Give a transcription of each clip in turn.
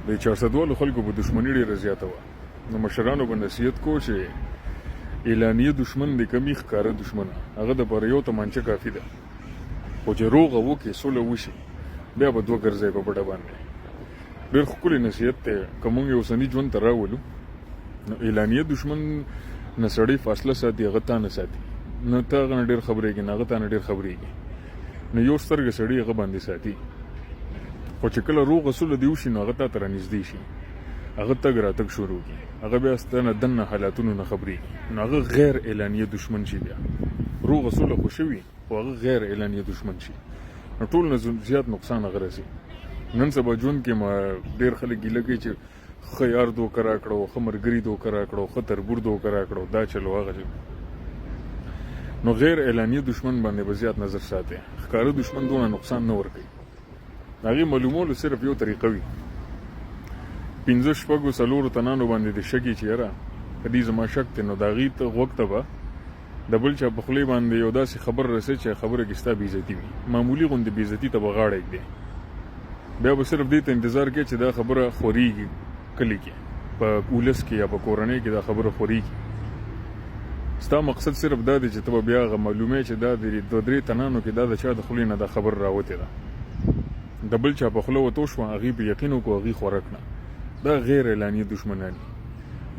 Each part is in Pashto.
د چارسدوالو خلکو به دښمني ډېره زیاته وه، نو مشرانو به نصیحت کو چې اعلانیه دښمن دې کمي ښکاره دښمن هغه د پاره یو تمانچه کافي ده، خو چې روغه وکړي سوله وشي بیا به دوه ګرځی په پټه باندې. ډېر ښکلی نصیحت دی، که مونږ یې اوسني ژوند ته راولو نو اعلانیه دښمن نه سړی فاصله ساتي، هغه تا نه ساتي، نه ته هغه نه ډېر خبرېږې نه هغه تا نه ډېر خبرېږي، نو یو سترګه سړی هغه باندې ساتي، خو چې کله روغه سوله دې وشي نو هغه تا ته رانږدې شي، هغه تګ راتګ شروع کړي، هغه بیا ستا نه دننه حالاتونو نه خبرېږي، نو هغه غیر اعلانیه دښمن شي. بیا روغه سوله خو شوي خو هغه غیر اعلانیه دښمن شي، نو ټول نه زیات نقصان هغه رسي. نن سبا ژوند کې ما ډېر خلک ګیله کوي چې ښه یار دوکه راکړو، ښه ملګري دوکه راکړو، ښه تربور دوکه راکړو، دا چلو هغه چلو. نو غیر اعلانیه دښمن باندې به زیات نظر ساتي، ښکاره دښمن دونه نقصان نه ورکوي. د هغې معلومولو صرف یو طریقه وي، پنځه شپږو څلورو تنانو باندې د شکي چې یاره په دې زما شک دی، نو د هغې ته غوږ ته به د بل چا په خولې باندې یو داسې خبر رسي چې خبره کې ستا بېعزتي وي، معمولي غوندې بېعزتي ته به غاړه ږدې، بیا به صرف دې ته انتظار کوې چې دا خبره خورېږي کلي کې، په ولس کې یا په کورنۍ کې دا خبره خورېږي. ستا مقصد صرف دا دی چې ته به بیا هغه معلومې چې دا د دوه درې تنانو کې دا د چا د خولې نه دا خبره راوتې ده، د بل چا په خوله وتو شوه، هغې په یقین وکړو، هغې خوره کړه. دا غیر اعلانیه دښمنان دي.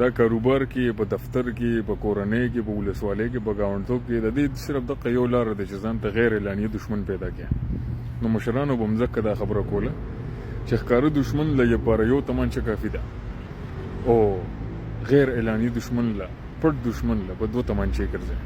دا کاروبار کې، په دفتر کې، په کورنۍ کې، په ولسوالۍ کې، په ګاونډتوب کې، د دې صرف دقه یو لاره ده چې ځان ته غیر اعلانیه دښمن پیدا کړي. نو مشرانو به هم ځکه دا خبره کوله چې ښکاره دښمن له لپاره یو تمانچه کافي ده او غیر اعلانیه دښمن له، پټ دښمن له په دوه تمانچې ګرځي.